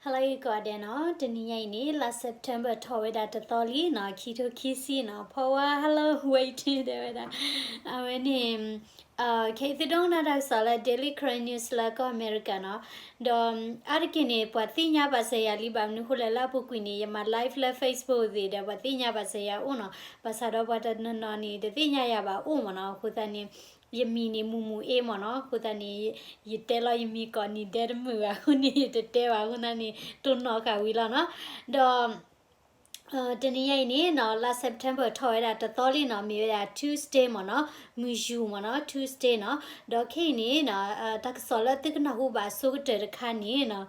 Hello ကိးဂၤဒဲးနီၤ, တနံၤညါအံၤန့ၣ် လါ September ထီၣ်ဝဲဒၣ်တသီလံနီၤ, ခံထိခံဆံနီၤ, ဖီဝါ hello ဝဲအံၤတဲဝဲဒၣ်, အဝဲန့ၣ် ခဲအံၤသုဒိကနၣ်တၢ်ကစီၣ်လၢ Daily Karen News လၢကီၢ်အမဲရကၤနီၤ, ဒီးအါတက့ၢ်န့ၣ် ပှၤသ့ၣ်ညါဘၣ်စၢၤယၤလံဘၣ်မနုၤအဃိလဲၣ် လၢအပူၤကွံာ်န့ၣ် ယမၤ live လၢ Facebook သ့ၣ်ဒီး ပှၤသ့ၣ်ညါဘၣ်စၢၤယၤအိၣ်နီၤ, ဘၣ်ဆၣ်ဒီးပှၤတနီၤနီၤန့ၣ် တသ့ၣ်ညါယၤဘၣ်အိၣ်မ့ၢ်နီၤ, အဃိသတးန့ၣ် ယမံၤန့ၣ် မူမူအ့မ့ၢ်နီၤ, အဃိသတးန့ၣ် ယတဲလီၤယမံၤကိးနံၤဒဲတမုာ်ဘၣ်အဃိန့ၣ် ယတတဲဘၣ်, အဃိသတးန့ၣ် တိၢ်နီၣ်ဃာ်ဝံၤလီၤနီၤ, ဒီး တနံၤညါအံၤန့ၣ်နီၤ လါ September ထီၣ်ဝဲဒၣ်တသီလံနီၤ, မ့ၢ်ဝဲဒၣ် Tuesday မ့ၢ်နီၤ, မုၢ်ယူာ်မ့ၢ်နီၤ, Tuesday နီၤ, ဒီးခဲအံၤန့ၣ်နီၤ တၢ်ကစီၣ်လၢသုကနၢ်ဟူဘၣ်အဆိကတၢၢ်တခါန့ၣ်နီၤ,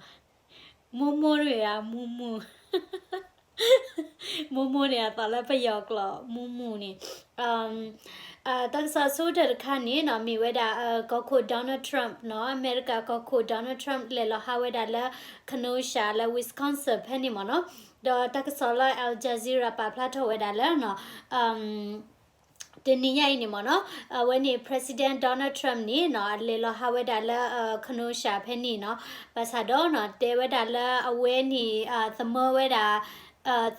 မိၢ်မိၢ်တဂၤ မူမူ မိၢ်မိၢ်န့ၣ် အသးလၢပယီၤကျိာ် မူမူန့ၣ်, တၢ်ကစီၣ်အဆိကတၢၢ်တခါန့ၣ်နီၤ မ့ၢ်ဝဲဒၣ် ကီၢ်ခိၣ် Donald Trump နီၤ, အမဲရကၤကီၢ်ခိၣ် Donald Trump လဲၤလီၤဟးဝဲဒၣ်လၢ Kenosha လၢ Wisconsin ဖဲန့ၣ်မ့ၢ်နီၤ, ဒီးတၢ်ကစီၣ်လၢ Al Jazeera ပာ်ဖျါထီၣ်ဝဲဒၣ်လၢနီၤ တနံၤညါအံၤန့ၣ်မ့ၢ်နီၤ, အဝဲန့ၣ် President Donald Trump န့ၣ်နီၤ အလဲၤလီၤဟးဝဲဒၣ်လၢ Kenosha ဖဲန့ၣ်နီၤ, ဘၣ်ဆၣ်ဒီးနီၤ တဲဝဲဒၣ်လၢအဝဲန့ၣ် သမၢဝဲဒၣ်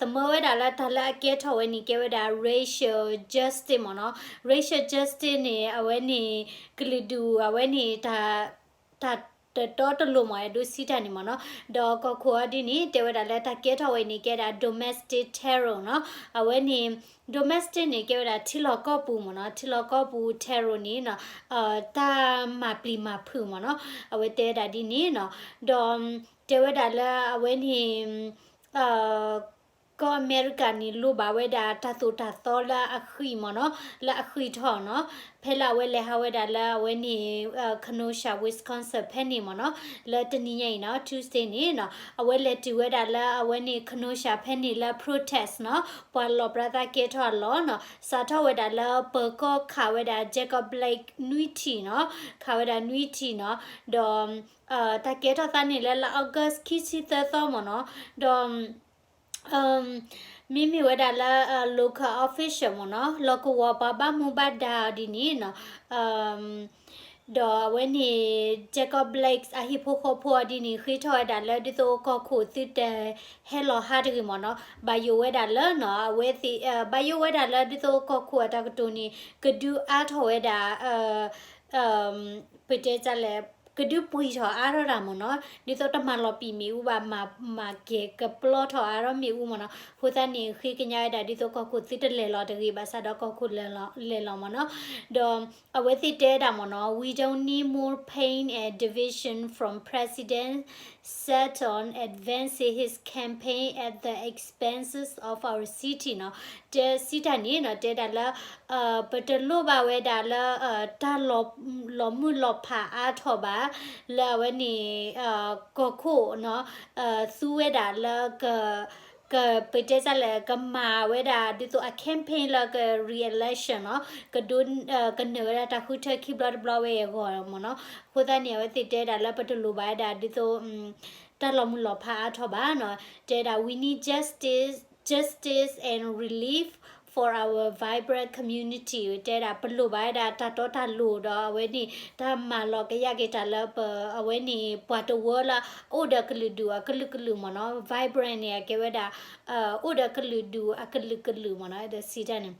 သမၢဝဲဒၣ်လၢတၢ်လၢအကဲထီၣ်ဝဲန့ၣ် ကဲဝဲဒၣ် racial justice မ့ၢ်နီၤ, racial justice န့ၣ် အဝဲန့ၣ် ကလုာ်ဒူၣ် အဝဲန့ၣ် တၢ် တတီတလိၤမ့ၢ် အဲၣ်ဒိးစံးတၢ်န့ၣ်မ့ၢ်နီၤ, ဒီးကီၢ်ခိၣ်အီၤဒ်န့ၣ် တဲဝဲဒၣ်လၢတၢ်ကဲထီၣ်ဝဲန့ၣ် ကဲဒၣ် domestic terror နီၤ, အဝဲန့ၣ် domestic န့ၣ် ကဲဝဲဒၣ်ထံလီၢ်ကီၢ်ပူၤမ့ၢ်နီၤ, ထံလီၢ်ကီၢ်ပူၤ terror န့ၣ်နီၤ တၢ်မၤပျံၤမၤဖုးမ့ၢ်နီၤ, အဝဲတဲဝဲဒၣ်ဒ်န့ၣ်နီၤ, ဒီး တဲဝဲဒၣ်လၢအဝဲန့ၣ် ကီၢ်အမဲရကၤန့ၣ် လိၣ်ဘၣ်ဝဲဒၣ်တၢ်သိၣ်တၢ်သီလၢအဃံမ့ၢ်နီၤ, လၢအဃံထီၣ်နီၤ, ဖဲလၢအဝဲလဲၤဟးဝဲဒၣ်လၢအဝဲန့ၣ် Kenosha Wisconsin ဖဲန့ၣ်မ့ၢ်နီၤ, လၢတနံၤညါအံၤနီၤ Tuesday န့ၣ်နီၤ, အဝဲလဲၤတုၤဝဲဒၣ်လၢအဝဲန့ၣ် Kenosha ဖဲန့ၣ်လၢ protest နီၤ, ပှၤလီၣ်ပြသးကဲထီၣ်အလီၢ်နီၤ, စးထီၣ်ဝဲဒၣ်လၢပၢၤကီၢ်ခးဝဲဒၣ် Jacob Blake နွံထံၣ်နီၤ, ခးဝဲဒၣ်နွံထံၣ်နီၤ, ဒီး တၢ်ကဲထီၣ်သးန့ၣ်လၢလါ August ခံဆံသၢသီမ့ၢ်နီၤ, ဒီး မ့မ့ၢ်ဝဲဒၣ်လၢ local official မ့ၢ်နီၤ, လီၢ်ကဝီၤပှၤဘၣ်မူဘၣ်ဒါအီၤဒ်န့ၣ်နီၤ, ဒီးအဝဲန့ၣ် Jacob Blake အဟံၣ်ဖိဃီဖိအီၤဒ်န့ၣ် ဃ့ထီၣ်ဝဲဒၣ်လၢဒ်သိးကီၢ်ခိၣ်သုတဟဲလီၤဟးတဂ့ၤမ့ၢ်နီၤ, ဘၣ်ယိၣ်ဝဲဒၣ်လၢနီၤ, အဝဲသ့ၣ် ဘၣ်ယိၣ်ဝဲဒၣ်လၢဒ်သိးကီၢ်ခိၣ်အတၢ်ကတိၤန့ၣ် ကဒုးအါထီၣ်ဝဲဒၣ် ပတဲလဲၣ် ကဒုးပှံၢ်ထီၣ်အါထီၣ်တၢ်မ့ၢ်နီၤ, ဒ်သိးတမၤလီၤပံာ်မ့ၣ်အူဘၣ်, မၤကဲၤကပျီထီၣ်အါထီၣ်မ့ၣ်အူမ့ၢ်နီၤ, အဃိသတးန့ၣ် ဃ့ကညးဝဲဒၣ်ဒ်သိးကီၢ်ခိၣ်သုတလဲၤလီၤတဂ့ၤ ဘၣ်ဆၣ်ဒီးကီၢ်ခိၣ်လဲၤလီၤမ့ၢ်နီၤ, ဒီးအဝဲသ့ၣ်တဲဒၣ်မ့ၢ်နီၤ, We don't need more pain and division from President set on advancing his campaign at the expenses of our city နီၤ, တဲစံးတၢ်န့ၣ်နီၤ, တဲဒၣ်လၢ ပတလိၣ်ဘၣ်ဝဲဒၣ်လၢ တၢ်လီၤမုၢ်လီၤဖးအါထီၣ်ဘၣ်, လၢအဝဲန့ၣ် ကီၢ်ခိၣ်နီၤ, သူဝဲဒၣ်လၢ ကပတဲစၢ်လဲၣ် ကမၤဝဲဒၣ် ဒ်သိးအ campaign လၢက re-election နီၤ, ကဒိ ကနၢၤဝဲဒၣ်တၢ်ဃုထၢခံဘျီတဘျီဝဲအဂီၢ်မ့ၢ်နီၤ, အဃိသတးန့ၣ် အဝဲသ့ၣ်တဲဒၣ်လၢပတလိၣ်ဘၣ်ဝဲဒၣ် ဒ်သိး တၢ်လီၤမုၢ်လီၤဖးအါထီၣ်ဘၣ်နီၤ, တဲဒၣ် we need justice, justice and relief for our vibrant community တဲဒၣ် ပလိၣ်ဘၣ်ဝဲဒၣ်တၢ်တီတၢ်လိၤဒီး အဝဲန့ၣ် တၢ်မၤလီၤကယၢ်က့ၤတၢ်လၢပ အဝဲန့ၣ် ပှၤတဝၢလၢ အိၣ်ဒီးကလုာ်ဒူၣ်အကလုာ်ကလုာ်မ့ၢ်နီၤ, vibrant န့ၣ် အကဲဝဲဒၣ် အိၣ်ဒီးကလုာ်ဒူၣ်အကလုာ်ကလုာ်မ့ၢ်နီၤ, ဒီး ဒီး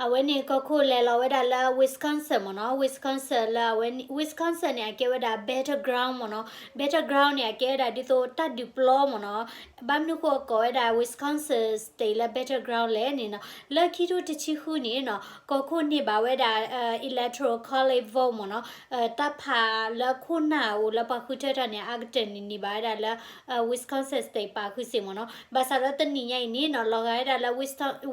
အဝဲန့ၣ်ကီၢ်ခိၣ်လဲၤလီၤဝဲဒၣ်လၢ Wisconsin မ့ၢ်နီၤ, Wisconsin လၢအဝဲ Wisconsin န့ၣ် အကဲဝဲဒၣ် battleground မ့ၢ်နီၤ, battleground န့ၣ် အကဲဝဲဒၣ်ဒ်သိးတၢ်ဒုးပျီမ့ၢ်နီၤ, ဘၣ်မနုၤဃိအကိးဝဲဒၣ် Wisconsin State လၢ battleground လဲၣ်န့ၣ်နီၤ, လၢခံထိတဆံဃုန့ၣ်နီၤ ကီၢ်ခိၣ်န့ၢ်ဘၣ်ဝဲဒၣ် electoral college vote မ့ၢ်နီၤ, တၢ်ဖးလၢခိၣ်နၢ်အအိၣ်လၢပှၤဃုထၢထီၣ်န့ၣ် အါကတၢၢ်န့ၣ်န့ၢ်ဘၣ်ဝဲဒၣ်လၢ Wisconsin State ပာ်ဃုာ်စ့ၢ်မ့ၢ်နီၤ, ဘၣ်ဆၣ်ဒီးတနံၤညါအံၤန့ၣ်နီၤ လီၤဂာ်ဝဲဒၣ်လၢ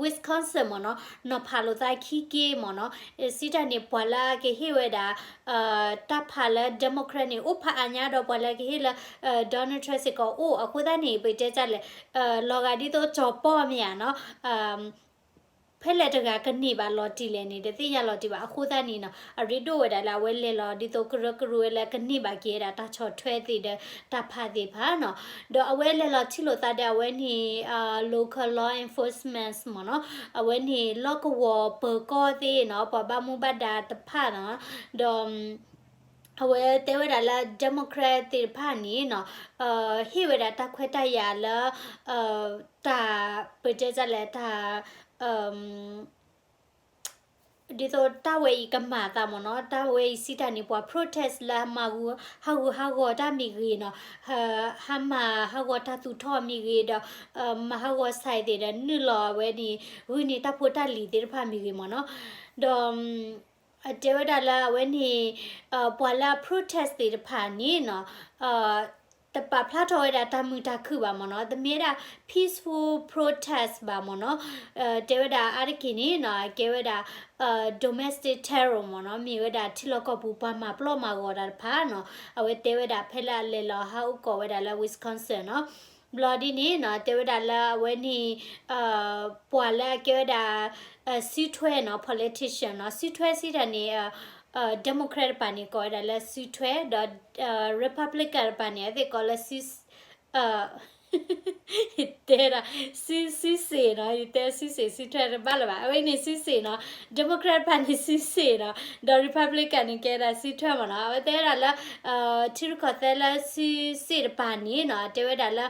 Wisconsin မ့ၢ်နီၤ နီၤဖးလိာ်သးခံက့မ့ၢ်နီၤ, စံးတၢ်န့ၣ် ပှၤလၢအကဟ့ၣ်ဝဲဒၣ် တၢ်ဖးလၢ Democrat န့ၣ် အိၣ်ဖးအါညါဒီးပှၤလၢကဟ့ၣ်လၢ Donald Trump စ့ၢ်ကီးအိၣ်, အဃိသတးန့ၣ် ပတဲတၢ်လဲၣ် လီၤဂာ်ဒ်သိးကၠီၤပီၢ်မ့ၢ်ဧါနီၤ ဖဲလဲၣ်တဂၤကန့ၢ်ဘၣ်လီၤတံၢ်လဲၣ်န့ၣ် တသ့ၣ်ညါလီၤတံၢ်ဘၣ်. အဃိသတးန့ၣ်နီၤ အရ့ဒိၣ်ဝဲဒၣ်လၢအဝဲလဲၤလီၤဒ်သိးကရၢကရိဝဲလၢကန့ၢ်ဘၣ်က့ၤဝဲဒၣ်တၢ်ဆီၣ်ထွဲသ့ၣ်ဒီးတၢ်ဖးသ့ၣ်တဖၣ်နီၤ. ဒီးအဝဲလဲၤလီၤထံၣ်လိာ်သးဒီးအဝဲန့ၣ် local law enforcement မ့ၢ်နီၤ, အဝဲန့ၣ်လီၢ်ကဝီၤပၢၤကီၢ်သ့ၣ်နီၤ ပှၤဘၣ်မူဘၣ်ဒါတဖၣ်နီၤ. ဒီး အဝဲတဲဝဲဒၣ်လၢ Democrat သ့ၣ်တဖၣ်န့ၣ်နီၤ, ဟ့ၣ်ဝဲဒၣ်တၢ်ခွဲးတၢ်ယာ်လၢ တၢ် ပတဲတၢ်လဲၣ် တၢ် ဒ်သိးတၢ်ဝဲအံၤကမၤသးမ့ၢ်နီၤ, တၢ်ဝဲအံၤစံးတၢ်န့ၣ် ပှၤ protest လၢမၤဟးဂူာ်ဟးဂီၤတၢ်မ့ၢ်ဂ့ၤနီၤ, ဟးမၤဟးဂီၤတၢ်သူၣ်ထီၣ်မ့ၢ်ဂ့ၤဒီး မၤဟးဂီၤစဲးသ့ၣ်ဒီး နုာ်လီၤအဝဲန့ၣ် ဂုာ်န့ၢ်တၢ်ဖိတၢ်လံၤသ့ၣ်တဖၣ်မ့ၢ်ဂ့ၤမ့ၢ်နီၤ, ဒီး တဲဝဲဒၣ်လၢအဝဲန့ၣ် ပှၤလၢအ protest သ့ၣ်တဖၣ်န့ၣ်နီၤ, တပာ်ဖျါထီၣ်ဝဲဒၣ်တၢ်မုာ်တၢ်ခုၣ်ဘၣ်မ့ၢ်နီၤ, တမ့ၢ်ဝဲဒၣ် peaceful protest ဘၣ်မ့ၢ်နီၤ, တဲဝဲဒၣ်အါတက့ၢ်န့ၣ်နီၤ အကဲဝဲဒၣ် domestic terror မ့ၢ်နီၤ, မ့ၢ်ဝဲဒၣ်ထံလီၢ်ကီၢ်ပူၤပှၤမၤပျီၢ်မၤဂီၤတၢ်တဖၣ်နီၤ, အဝဲတဲဝဲဒၣ်ဖဲလၢအလဲၤလီၤဟးအိၣ်ကီၢ်ဝဲဒၣ်လၢ Wisconsin နီၤ, ဘျီဒ်န့ၣ်နီၤ တဲဝဲဒၣ်လၢအဝဲန့ၣ် ပှၤလၢအကဲဝဲဒၣ် စုထွဲနီၤ politician နီၤ, စုထွဲစံးတၢ်န့ၣ် Democrat တပၤန့ၣ် ကိးဝဲဒၣ်လၢစုထွဲ, ဒီး Republican တပၤန့ၣ် အသ့ၣ်ကိးလၢစု ယတဲဒၣ် စု စုစ့ၣ်နီၤ, ယတဲစုစ့ၣ် စုထွဲတဘၣ်လၢၤဘၣ်, အဝဲန့ၣ်စုစ့ၣ်နီၤ, Democrat တပၤန့ၣ်စုစ့ၣ်နီၤ, ဒီး Republican န့ၣ်ကဲဒၣ်စုထွဲမ့ၢ်နီၤ, အဝဲတဲဝဲဒၣ်လၢ ထံရူၢ်ကီၢ်သဲးလၢစုစ့ၣ်တပၤန့ၣ်နီၤ တဲဝဲဒၣ်လၢ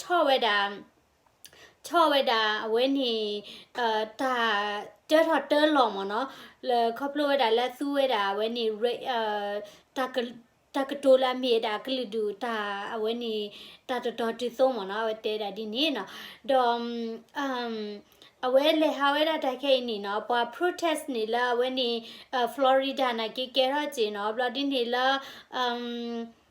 ထီၣ်ဝဲဒၣ် ထီၣ်ဝဲဒၣ်အဝဲန့ၣ် တၢ်တၢထီၣ်တၢလီၤမ့ၢ်နီၤ, လၢခီဖျိဝဲဒၣ်လၢသူဝဲဒၣ်အဝဲန့ၣ် တၢ်ကတိၤလၢအမ့ၢ်ဝဲဒၣ်ကလုာ်ဒူၣ်တၢ်အဝဲန့ၣ် တၢ်တတီၤတုၤသိမ့ၢ်နီၤ, အဝဲတဲဒၣ်ဒ်န့ၣ်နီၤ, ဒီး အဝဲလဲၤဟးဝဲဒၣ်တၢ်ခဲအံၤန့ၣ်နီၤ, ပှၤ protest န့ၣ်လၢအဝဲန့ၣ် Florida နာ်က့ကဲထီၣ်က့ၤနီၤ, ဘျီဒ်န့ၣ်လၢ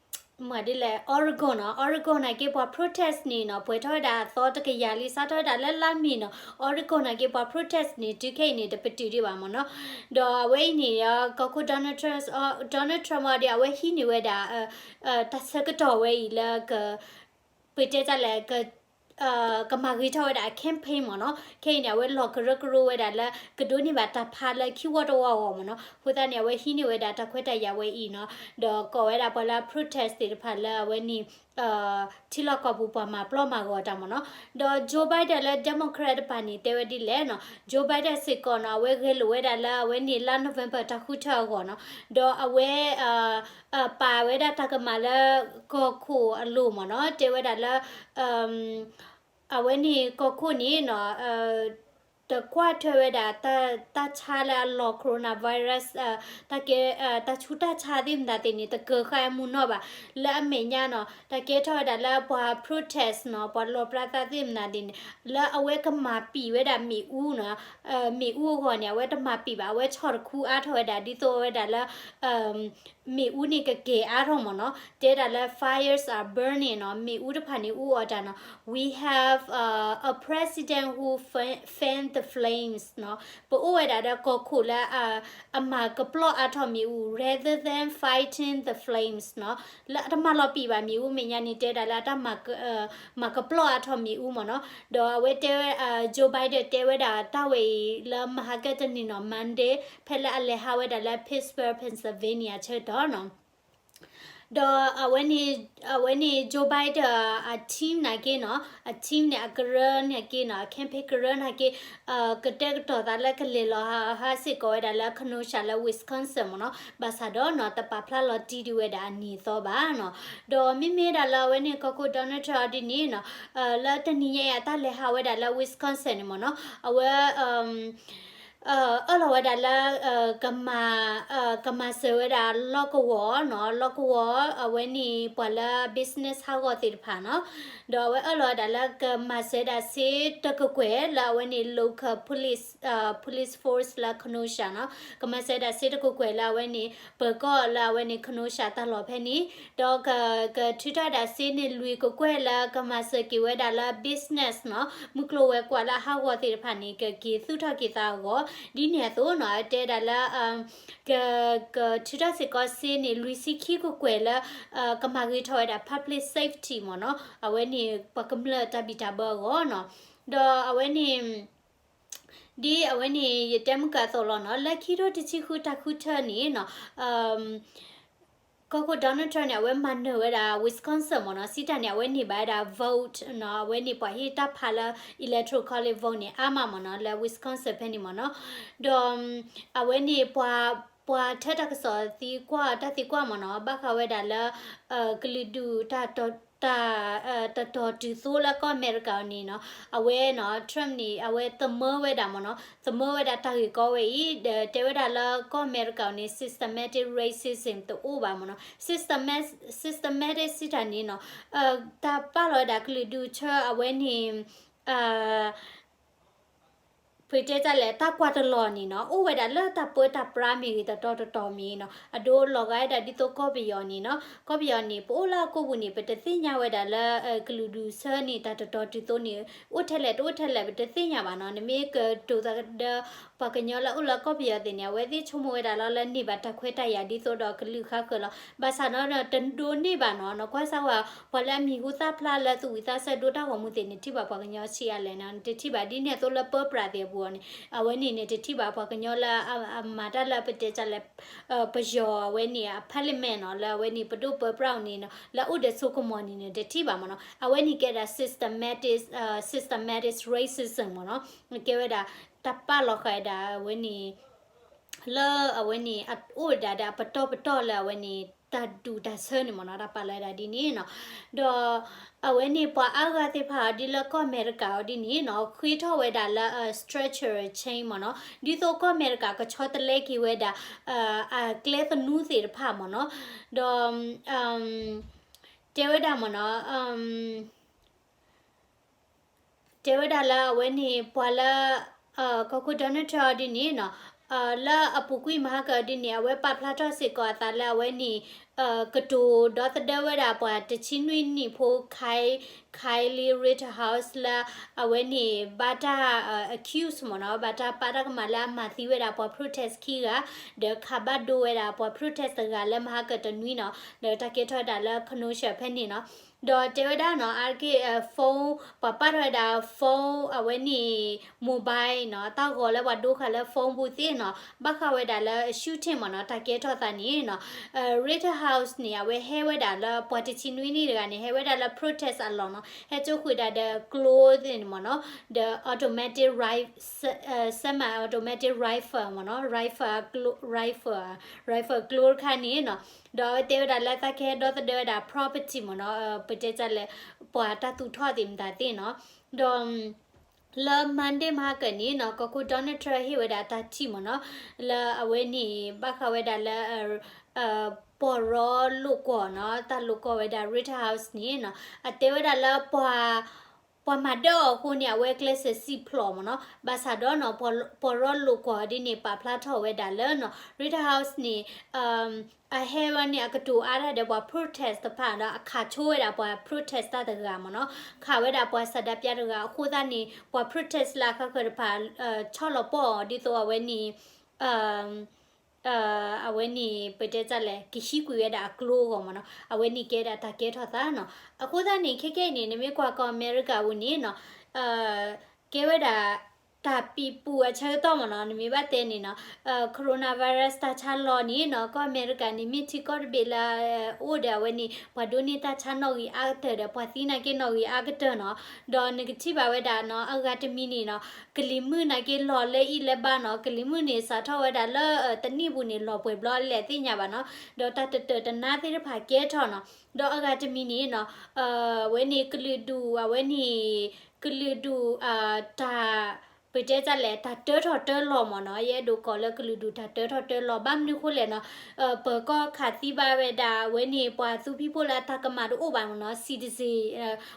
မ့ၢ်ဒ်လဲၣ် Oregon နီၤ, Oregon နာ်က့ပှၤ protest န့ၣ်နီၤ ပှဲၤထီၣ်ဝဲဒၣ်အသီတကယၤလံ စးထီၣ်ဝဲဒၣ်လၢလါမ့ၤနီၤ, Oregon နာ်က့ပှၤ protest န့ၣ် တုၤခဲအံၤန့ၣ် တပတုာ်ဒံးဘၣ်မ့ၢ်နီၤ, ဒီးအဝဲအံၤန့ၣ် ကီၢ်ခိၣ် Donald Trump, Donald Trump အီၤဒီး အဝဲဟံးန့ၢ်ဝဲဒၣ် တၢ်ဆၢကတီၢ်ဝဲအံၤလၢက ပတဲတၢ်လဲၣ် ကမၤဂ့ၤထီၣ်ဝဲဒၣ်အ campaign မ့ၢ်နီၤ, ခဲအံၤန့ၣ် အဝဲလီၤကရၢကရိဝဲဒၣ်လၢ ကဒိးန့ၢ်ဘၣ်တၢ်ဖးလၢခံဝီတဝီအဂီၢ်မ့ၢ်နီၤ, အဃိသတးန့ၣ် အဝဲဟံးန့ၢ်ဝဲဒၣ်တၢ်ခွဲးတၢ်ယာ်ဝဲအံၤနီၤ, ဒီးကိးဝဲဒၣ်ပှၤလၢ protest သ့ၣ်တဖၣ်လၢအဝဲန့ၣ် ထံလီၢ်ကီၢ်ပူၤပှၤမၤပျီမၤဂီၤတၢ်မ့ၢ်နီၤ, ဒီး Joe Biden လၢ Democrat တပၤန့ၣ် တဲဝဲဒ်လဲၣ်နီၤ, Joe Biden စ့ၢ်ကီးနီၤ အဝဲဂဲၤလိာ်ဝဲဒၣ်လၢအဝဲန့ၣ်လါ November တၢ်ဃုထၢအဂီၢ်နီၤ, ဒီးအဝဲ ပာ်ဝဲဒၣ်တၢ်ကမၣ်လၢကီၢ်ခိၣ်အလိၤမ့ၢ်နီၤ, တဲဝဲဒၣ်လၢ အဝဲန့ၣ်ကီၢ်ခိၣ်န့ၣ်နီၤ တကွၢ်ထွဲဝဲဒၣ် တၢ်ဆါလၢအလီၤ coronavirus တၢ်ကဲ တၢ်ဆူးတၢ်ဆါသ့ၣ်မတၤသ့ၣ်န့ၣ် တကၢၤဃာ်အမူနီၢ်ဘၣ်, လၢအမဲာ်ညါနီၤ တၢ်ကဲထီၣ်ဝဲဒၣ်လၢပှၤ protest နီၤ ပှၤလီၤပြါသးသ့ၣ်မတၤသ့ၣ်န့ၣ် လၢအဝဲကမၤပံာ်ဝဲဒၣ်မ့ၣ်အူနီၤ, မ့ၣ်အူအဂီၢ်န့ၣ် အဝဲတမၤပံာ်ဘၣ်, အဝဲဆီၣ်တခူအါထီၣ်ဝဲဒၣ် ဒ်သိးဝဲဒၣ်လၢ မ့ၣ်အူန့ၣ်ကကဲၤအါထီၣ်မ့ၢ်နီၤ, တဲဒၣ်လၢ fires are burning နီၤ, မ့ၣ်အူတဖၣ်န့ၣ်အူအီၣ်တၢ်နီၤ, we have a president who fan the flames နီၤ, ပအိၣ်ဝဲဒၣ်ဒီးကီၢ်ခိၣ်လၢ အမၤကပျီၢ်အါထီၣ်မ့ၣ်အူ rather than fighting the flames နီၤ, လၢအတမၤလီၤပံာ်ဘၣ်မ့ၣ်အူ မဲာ်ညါန့ၣ်တဲဒၣ်လၢအတၢ် မၤကပျီၢ်အါထီၣ်မ့ၣ်အူမ့ၢ်နီၤ, ဒီးအဝဲတဲဝဲ Joe Biden တဲဝဲဒၣ်တၢ်ဝဲအံၤလၢမဟါကတနံၤနီၤ Monday ဖဲလၢအလဲၤဟးဝဲဒၣ်လၢ Pittsburgh Pennsylvania ဆၢကတီၢ်နီၤ, ဒီးအဝဲန့ၣ် အဝဲန့ၣ် Joe Biden အ team နာ်က့နီၤ, အ team န့ၣ် အကရၢနာ်က့နီၤ, အ campaign ကရၢနာ်က့ ကတဲာ်ကတီၤသးလၢကလဲၤလီၤဟးစ့ၢ်ကီးဝဲဒၣ်လၢ Kenosha လၢ Wisconsin မ့ၢ်နီၤ, ဘၣ်ဆၣ်ဒီးနီၤ တပာ်ဖျါလီၤတံၢ်ဒံးဝဲဒၣ်အနံၤအသီဘၣ်နီၤ, ဒီးမ့မ့ၢ်ဒၣ်လၢအဝဲန့ၣ် ကီၢ်ခိၣ် Donald Trump ဒ်န့ၣ်နီၤ, လၢတနံၤညါအံၤအတၢ်လဲၤဟးဝဲဒၣ်လၢ Wisconsin န့ၣ်မ့ၢ်နီၤ, အဝဲ အၢၣ်လီၤဝဲဒၣ်လၢ ကမၤ ကမၤစၢၤဝဲဒၣ်လီၢ်ကဝီၤနီၤ, လီၢ်ကဝီၤ အဝဲန့ၣ်ပှၤလၢ business ဟးဂီၤသ့ၣ်တဖၣ်နီၤ, ဒီးအဝဲအၢၣ်လီၤဝဲဒၣ်လၢကမၤစၢၤဝဲဒၣ်စ့တကကွဲၢ်လၢအဝဲန့ၣ် local police, police force လၢ Kenosha နီၤ, ကမၤစၢၤဝဲဒၣ်စ့တကကွဲၢ်လၢအဝဲန့ၣ် ပၢၤကီၢ်လၢအဝဲန့ၣ် Kenosha တၢ်လီၢ်ဖဲန့ၣ်, ဒီးက ကထုးထီၣ်ဝဲဒၣ်စ့န့ၣ်လွံၢ်ကကွဲၢ်လၢကမၤစၢၤက့ၤဝဲဒၣ်လၢ business နီၤ, မုၢ်ကျိၤဝဲၤကွာ်လၢအဟးဂီၤသ့ၣ်တဖၣ်န့ၣ် ကက့ၤသူၣ်ထီၣ်က့ၤသးအဂီၢ်, ဒ်န့ၣ်အသိးနီၤ အတဲဒၣ်လၢ က ကထုးထီၣ်စ့ၢ်ကီးစ့န့ၣ် လွံၢ်ဆံခံကကွဲၢ်လၢ ကမၤဂ့ၤထီၣ်ဝဲဒၣ် public safety မ့ၢ်နီၤ, အဝဲန့ၣ် ပှၤကမျၢၢ်တၢ်ဘံၣ်တၢ်ဘၢအဂီၢ်နီၤ, ဒီးအဝဲန့ၣ် ဒ်အဝဲန့ၣ် ယတဲမုၢ်ကၢအသိးလီၤနီၤ, လၢခံထိတဆံဃုတၢ်ဃုထၢန့ၣ်နီၤ ကီၢ်ခိၣ် Donald Trump န့ၣ် အဝဲမၤနၢၤဝဲဒၣ် Wisconsin မ့ၢ်နီၤ, စံးတၢ်န့ၣ် အဝဲန့ၢ်ဘၣ်ဝဲဒၣ် vote နီၤ, အဝဲန့ၣ်ပှၤဟ့ၣ်တၢ်ဖးလၢ electoral college vote န့ၣ် အါမးမ့ၢ်နီၤ, လၢ Wisconsin ဖဲန့ၣ်မ့ၢ်နီၤ, ဒီး အဝဲန့ၣ်ပှၤ ပှၤထၢတၢ်ကစီၣ်သံကွၢ်တၢ်သံကွၢ်မ့ၢ်နီၤ ဘၣ်ဃးဝဲဒၣ်လၢ ကလုာ်ဒူၣ်တၢ် တၢ် တတီၤတုၤသိလၢကီၢ်အမဲရကၤအီၤန့ၣ်နီၤ အဝဲနီၤ Trump န့ၣ် အဝဲသမၢဝဲဒၣ်မ့ၢ်နီၤ သမၢဝဲဒၣ်တၢ်ဂ့ၢ်ကီဝဲအံၤ ဒီးတဲဝဲဒၣ်လၢကီၢ်အမဲရကၤအီၤန့ၣ် systematic racism တအိၣ်ဘၣ်မ့ၢ်နီၤ systematic စံးတၢ်န့ၣ်နီၤ တၢ်ပာ်လီၤဝဲဒၣ်ကလုာ်ဒူၣ်ဆၢအဝဲန့ၣ် ပတဲတၢ်လဲၣ် တၢ်ကွၢ်တလီၢ်န့ၣ်နီၤ အိၣ်ဝဲဒၣ်လၢတၢ်ပၢတၢ်ပြးမ့ၢ်ဂ့ၤ တတီၤတတီၤမ့ၢ်ဂ့ၤနီၤ အဒိလီၤဂာ်ဝဲဒၣ်ဒ်သိးကီၢ်ပယီၤန့ၣ်နီၤ ကီၢ်ပယီၤန့ၣ် ပအိၣ်လၢအကိာ်ပူၤန့ၣ် ပတသ့ၣ်ညါဝဲဒၣ်လၢ ကလုာ်ဒူၣ်ဆၢန့ၣ် တၢ်တတီၤတုၤသိန့ၣ် အိၣ်ထဲလဲၣ်တအိၣ်ထဲလဲၣ် ပတသ့ၣ်ညါဘၣ်နီၤ နမ့ၢ်ကတိၤသးဒီး ပှၤကညီလၢအိၣ်လၢကီၢ်ပယီၤသ့ၣ်န့ၣ် အဝဲသ့ၣ်ဆိကမိၣ်ဝဲဒၣ်လီၤလၢန့ၢ်ဘၣ်တၢ်ခွဲးတၢ်ယာ်ဒ်သိးဒီးကလုာ်ဃါဃၢၤလီၤ ဘၣ်ဆၣ်နီၤ တဒိးန့ၢ်ဘၣ်နီၤ နကွၢ်စၢ်ဝဲ ပှၤလၢအမံၤဟူသၣ်ဖျါလၢသူၣ်ဝံၤသးစၢ်ဒိတၢ်ဂီၤမူသ့ၣ်န့ၣ် ထံၣ်ဘၣ်ပှၤကညီဆံးအါလဲၣ်နီၤ နတထံၣ်ဘၣ်ဒ်န့ၣ်အသိးလၢပၢပြးသ့ၣ်အပူၤအီၤန့ၣ် အဝဲန့ၣ်န့ၣ် တထံၣ်ဘၣ်ပှၤကညီလၢ အမၤတၢ်လၢပတဲတၢ်လဲၣ် ပယီၤအဝဲန့ၣ် အ parliament နီၤ လၢအဝဲန့ၣ် ပဒိၣ်ပၢပြးအီၤန့ၣ်နီၤ လၢအအိၣ်ဒီးဆိကမိၣ်န့ၣ်န့ၣ် တထံၣ်ဘၣ်မ့ၢ်နီၤ အဝဲန့ၣ်ကဲဒၣ် systematic systematic racism မ့ၢ်နီၤ ကဲဝဲဒၣ် တၢ်ပာ်လီၤဃာ်ဝဲဒၣ်အဝဲန့ၣ် လၢအဝဲန့ၣ် အအိၣ်ဝဲဒၣ်ဒီးအပတီၢ်ပတီၢ်လၢအဝဲန့ၣ် တၢ်ဒူၣ်တၢ်ဆၢန့ၣ်မ့ၢ်နီၤ တၢ်ပာ်လီၤဝဲဒၣ်ဒ်န့ၣ်နီၤ ဒီး အဝဲန့ၣ်ပှၤအါဂၤသ့ၣ်တဖၣ်ဒ်လၢကီၢ်အမဲရကၤအီၤဒ်န့ၣ်နီၤ ဃ့ထီၣ်ဝဲဒၣ်လၢ structural change မ့ၢ်နီၤ ဒ်သိးကီၢ်အမဲရကၤကဆီတလဲက့ၤဝဲဒၣ် အကျဲသနူသ့ၣ်တဖၣ်မ့ၢ်နီၤ ဒီး တဲဝဲဒၣ်မ့ၢ်နီၤ တဲဝဲဒၣ်လၢအဝဲန့ၣ် ပှၤလၢ ကီၢ်ခိၣ် Donald Trump အီၤဒ်န့ၣ်နီၤ လၢအပူၤကွံာ်မဟါကဒ်န့ၣ် အဝဲပာ်ဖျါထီၣ်စ့ၢ်ကီးအသးလၢအဝဲန့ၣ် ကတိၤဒီသဒၢဝဲဒၣ်ပှၤတဆံနွံနံၣ်ဖိ Kyle Rittenhouse လၢအဝဲန့ၣ် ဘၣ်တၢ် accuse မ့ၢ်နီၤ ဘၣ်တၢ်ပာ်တၢ်ကမၣ်လၢအမၤသံဝဲဒၣ်ပှၤ protest ခံဂၤ ဒီးခးဘၣ်ဒိဝဲဒၣ်ပှၤ protest တဂၤလၢမဟါကတနွံနီၤ ဒီးတၢ်ကဲထီၣ်ဝဲဒၣ်လၢ Kenosha ဖဲန့ၣ်နီၤ ဒီးတဲဝဲဒၣ်နီၤ အါတက့ၢ် phone ပှၤပာ်ထီၣ်ဝဲဒၣ် phone အဝဲန့ၣ် mobile နီၤ တၢ်ဂီၤလၢပှၤဒိဃာ်လၢ phone ပူၤသ့ၣ်နီၤ ဘၣ်ဃးဝဲဒၣ်လၢ shooting မ့ၢ်နီၤ တၢ်ကဲထီၣ်သးန့ၣ်နီၤ Rittenhouse န့ၣ် အဝဲဟဲဝဲဒၣ်လၢပှၤတဆံနွံနံၣ်တဂၤန့ၣ် ဟဲဝဲဒၣ်လၢ protest အလီၢ်နီၤ ဟဲကၠိဃုာ်ဒၣ်ဒီးကျိသ့ၣ်န့ၣ်မ့ၢ်နီၤ ဒီး automatic rifle semi automatic rifle မ့ၢ်နီၤ rifle rifle rifle ကျိတခါန့ၣ်နီၤ ဒီးအဝဲတဲဝဲဒၣ်လၢသးကဟဲဒီသဒၢဝဲဒၣ် property မ့ၢ်နီၤ ပတဲတၢ်လဲၣ် ပှၤတၢ်သူၣ်ထီၣ်သ့ၣ်မတၤသ့ၣ်နီၤ ဒီး လၢ Monday မဟါကန့ၣ်နီၤ ကီၢ်ခိၣ် Donald Trump ဟ့ၣ်ဝဲဒၣ်တၢ်ထံၣ်မ့ၢ်နီၤ လၢအဝဲန့ၣ် ဘၣ်ဃးဝဲဒၣ်လၢ ပှၤရီလိာ်ကွီၢ်နီၤ တၢ်လိာ်ကွီၢ်ဝဲဒၣ် Rittenhouse န့ၣ်နီၤ အတဲဝဲဒၣ်လၢ ပှၤမၤဒၢအီၤအဃိန့ၣ် အဝဲကျဲးစၢးစံၣ်ဖျိးမ့ၢ်နီၤ ဘၣ်ဆၣ်ဒီးနီၤ ပှၤရီလိာ်ကွီၢ်ဒ်န့ၣ် ပာ်ဖျါထီၣ်ဝဲဒၣ်လၢနီၤ Rittenhouse န့ၣ် အဟဲဝဲန့ၣ် အကတိၤအါတၢ်ဒီးပှၤ protest တဖၣ်ဒီး အခးဆိဝဲဒၣ်ပှၤ protest တၢ်တဂၤမ့ၢ်နီၤ ခးဝဲဒၣ်ပှၤဆန္ဒပြတဂၤ အဃိသတးန့ၣ် ပှၤ protest လၢအဃၣ်ဃၢၤတဖၣ် ဆီၣ်လီၤပီၢ်အီၤ ဒ်သိးအဝဲန့ၣ် အဝဲန့ၣ် ပတဲတၢ်လဲၣ် ကဟံးကွံာ်ဝဲဒၣ်အကျိအဂီၢ်မ့ၢ်နီၤ အဝဲန့ၣ်ကဲဒၣ်တၢ်ကဲထီၣ်သးနီၤ အဃိသတးန့ၣ် ခဲကနံၣ်အံၤန့ၣ် နမ့ၢ်ကွၢ်ကီၢ်အမဲရကၤပူၤန့ၣ်နီၤ ကဲဝဲဒၣ် တၢ်ပံၤပူၤအဆၢကတီၢ်မ့ၢ်နီၤ နမ့ၢ်ဘၣ်တဲန့ၣ်နီၤ coronavirus တၢ်ဆါလီၤန့ၣ်နီၤ ကီၢ်အမဲရကၤန့ၣ် မ့ၢ်ထံကီၢ်တဘ့ၣ်လၢ အိၣ်ဒီးအဝဲန့ၣ် ပှၤဒိးန့ၢ်တၢ်ဆါနီၣ်ဂံၢ်အါကတၢၢ်ဒီး ပှၤသံနာ်က့နီၣ်ဂံၢ်အါကတၢၢ်နီၤ ဒီးနကထံၣ်ဘၣ်ဝဲဒၣ်နီၤ အဂၤတမံၤန့ၣ်နီၤ ကလံၤမုၢ်နာ်က့လီၤလၢအံၤလၢဘၣ်နီၤ ကလံၤမုၢ်န့ၣ် စးထီၣ်ဝဲဒၣ်လၢ တနံၣ်ပူၤန့ၣ် လီၤပှဲၤဘျီလဲၣ်သ့ၣ်ညါဘၣ်နီၤ ဒီးတၢ်တတၢာ်တနါသ့ၣ်တဖၣ်ကဲထီၣ်နီၤ ဒီးအဂၤတမံၤန့ၣ်နီၤ အဝဲန့ၣ်ကလုာ်ဒူၣ် အဝဲန့ၣ် ကလုာ်ဒူၣ် တၢ် ပတဲတၢ်လဲၣ် တၢ်တၢထီၣ်တၢလီၤမ့ၢ်နီၤ ယအဲၣ်ဒိးကိးလၢကလုာ်ဒူၣ်တၢ်တၢထီၣ်တၢလီၤ ဘၣ်မနုၤဃိလဲၣ်နီၤ ပၢၤကီၢ်ခးသံဘၣ်ဝဲဒၣ် အဝဲန့ၣ် ပှၤသူဖံးဖိလၢအတၢ်ကမၣ်တအိၣ်ဘၣ်မ့ၢ်နီၤ citizen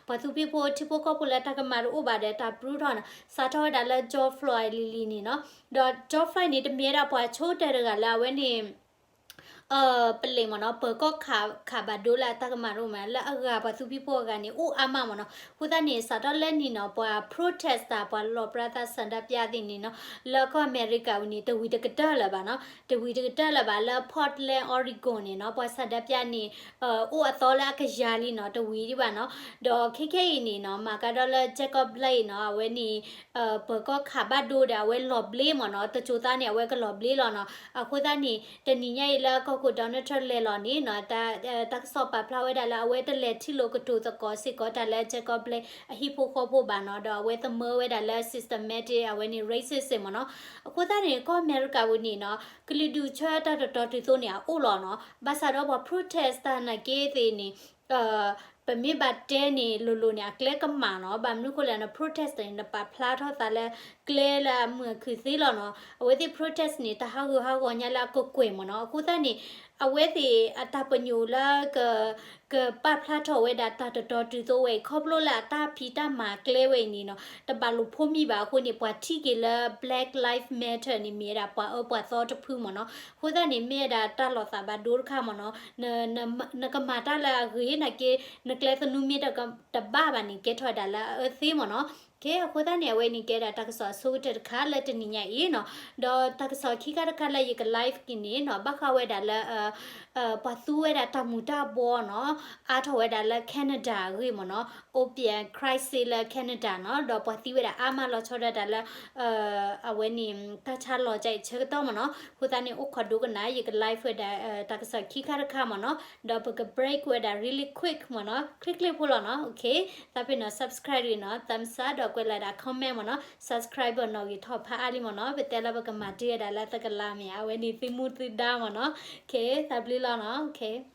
ပှၤသူဖံးဖိထံဖိကီၢ်ဖိလၢတၢ်ကမၣ်တအိၣ်ဘၣ်ဒီးတၢ်ပြူထီၣ်နီၤ စးထီၣ်ဝဲဒၣ်လၢ George Floyd လံၤလံၤန့ၣ်နီၤ ဒီး George Floyd န့ၣ် တမ့ၢ်ဝဲဒၣ်ပှၤဆိကတၢၢ်တဂၤလၢအဝဲန့ၣ် ပလံးမ့ၢ်နီၤ ပၢၤကီၢ်ခးဘၣ်ဒိလၢအတၢ်ကမၣ်တအိၣ်မး လၢအဂၤပှၤသူဖံးဖိအဂၤန့ၣ် အိၣ်အါမးမ့ၢ်နီၤ အဃိသတးန့ၣ် စးထီၣ်လၢန့ၣ်နီၤ ပှၤ protest တၢ် ပှၤလီၤပြးသးဆန္ဒပြသ့ၣ်န့ၣ်နီၤ လၢကီၢ်အမဲရကၤပူၤန့ၣ် တဝံၤတကတၢၢ်လၢၤဘၣ်နီၤ တဝံၤတကတၢၢ်လၢၤဘၣ် လၢ Portland Oregon န့ၣ်နီၤ ပှၤဆန္ဒပြန့ၣ် အိၣ်အသီလၢအကယၤလံနီၤ တဝံၤဒံးဘၣ်နီၤ ဒီးခဲခဲအံၤန့ၣ်နီၤ မၤကဒီးလၢ Jacob Blake နီၤ အဝဲန့ၣ် ပၢၤကီၢ်ခးဘၣ်ဒိဒီး အဝဲလီၤဘျ့မ့ၢ်နီၤ တစိၤသးန့ၣ် အဝဲကလီၤဘျ့လီၤနီၤ အဃိသတးန့ၣ် တနံၤညါအံၤလၢကီၢ် Donald Trump လဲၤလီၤန့ၣ်နီၤ တၢ်ကစီၣ်ပာ်ဖျါဝဲဒၣ်လၢအဝဲတလဲၤထံၣ်လိာ်ကတိၤသကိးစ့ၢ်ကီးတၢ်လၢ Jacob Blake အဟံၣ်ဖိဃီဖိဘၣ်နီၤ ဒီးအဝဲသမၢဝဲဒၣ်လၢ systematic အဝဲန့ၣ် racism မ့ၢ်နီၤ. အဃိသတးန့ၣ် ကီၢ်အမဲရကၤပူၤန့ၣ်နီၤ ကလုာ်ဒူၣ်ဆၢတၢ်တတီတုၤသိန့ၣ် အအိၣ်လီၤနီၤ. ဘၣ်ဆၣ်ဒီးပှၤ protest တၢ်နာ်က့သ့ၣ်န့ၣ် ပမ့ၢ်ဘၣ်တဲန့ၣ်လိၤလိၤန့ၣ် အကျဲကမၣ်နီၤ. ဘၣ်မနုၤဃိလဲၣ်န့ၣ် protest န့ၣ် နပာ်ဖျါထီၣ်သးလၢကျဲလၢအမုာ်အခုၣ်သ့လီၤနီၤ. အဝဲသ့ၣ် protest န့ၣ် တၢ်ဟးဂူာ်ဟးဂီၤညါလၢအကကွဲၢ်မ့ၢ်နီၤ. အဃိသတးန့ၣ် အဝဲသ့ၣ်အတၢ်ပညိၣ်လၢ ကပာ်ဖျါထီၣ်ဝဲဒၣ်တၢ်တတီတုၤသိဝဲအံၤ ခီဖျိလၢအတၢ်ဖံးတၢ်မၤကျဲဝဲအံၤန့ၣ်နီၤ တဘၣ်လိာ်ဖိးမံဘၣ်အဃိန့ၣ် ပှၤထံၣ်က့ၤလၢ Black Lives Matter န့ၣ် မ့ၢ်ဝဲဒၣ်ပှၤအၢပှၤသီတဖုမ့ၢ်နီၤ. အဃိသတးန့ၣ် မ့ၢ်ဝဲဒၣ်တၢ်လီၤသးဘၣ်ဒိတခါမ့ၢ်နီၤ. နကမၤတၢ်လၢအဂ့ၤနာ်က့ နကျဲသနူမ့ၢ်တဘၣ်ဘၣ်န့ၣ် ကဲထီၣ်ဝဲဒၣ်လၢအအၢသ့မ့ၢ်နီၤ. ကဲ အဃိသတးန့ၣ် အဝဲန့ၣ်ကဲဒၣ်တၢ်ကစီၣ်အဆိကတၢၢ်တခါလၢတနံၤညါအံၤနီၤ. ဒီးတၢ်ကစီၣ်ခံခါတခါလၢယက live က့ၤန့ၣ်နီၤ ဘၣ်ဃးဝဲဒၣ်လၢ ပှၤသူဝဲဒၣ်တၢ်မူၤတၢ်ဘှီနီၤ အါထီၣ်ဝဲဒၣ်လၢ Canada အဂ့ၢ်မ့ၢ်နီၤ. Opium crisis လၢ Canada နီၤ ဒီးပှၤသံဝဲဒၣ်အါမးလီၤဆီဒၣ်တၢ်လၢ အဝဲန့ၣ် တၢ်ဆါလီၤကၠဲးဆၢကတီၢ်မ့ၢ်နီၤ. အဃိသတးန့ၣ် အိၣ်ခိးဒိကနၣ် ယက live ဝဲဒၣ် တၢ်ကစီၣ်ခံခါတခါမ့ၢ်နီၤ. ဒီးပက break ဝဲဒၣ် really quick မ့ၢ်နီၤ ချ့ချ့ဖိလီၤနီၤ. သးပ့ၤနီၤ subscribe ဂ့ၤနီၤ thumbs up ဒီးကွဲးလီၤဒၣ် comment မ့ၢ်နီၤ. subscriber နီၣ်ဂံၢ်ထီၣ်ဖးအါလံမ့ၢ်နီၤ. ပတဲလၢပကမၤတ့ၢ်ဝဲဒၣ်လၢသကလးမ့ၢ် အဝဲန့ၣ်သုမူသုဒါမ့ၢ်နီၤ. သးဘျုးလီၤနီၤ.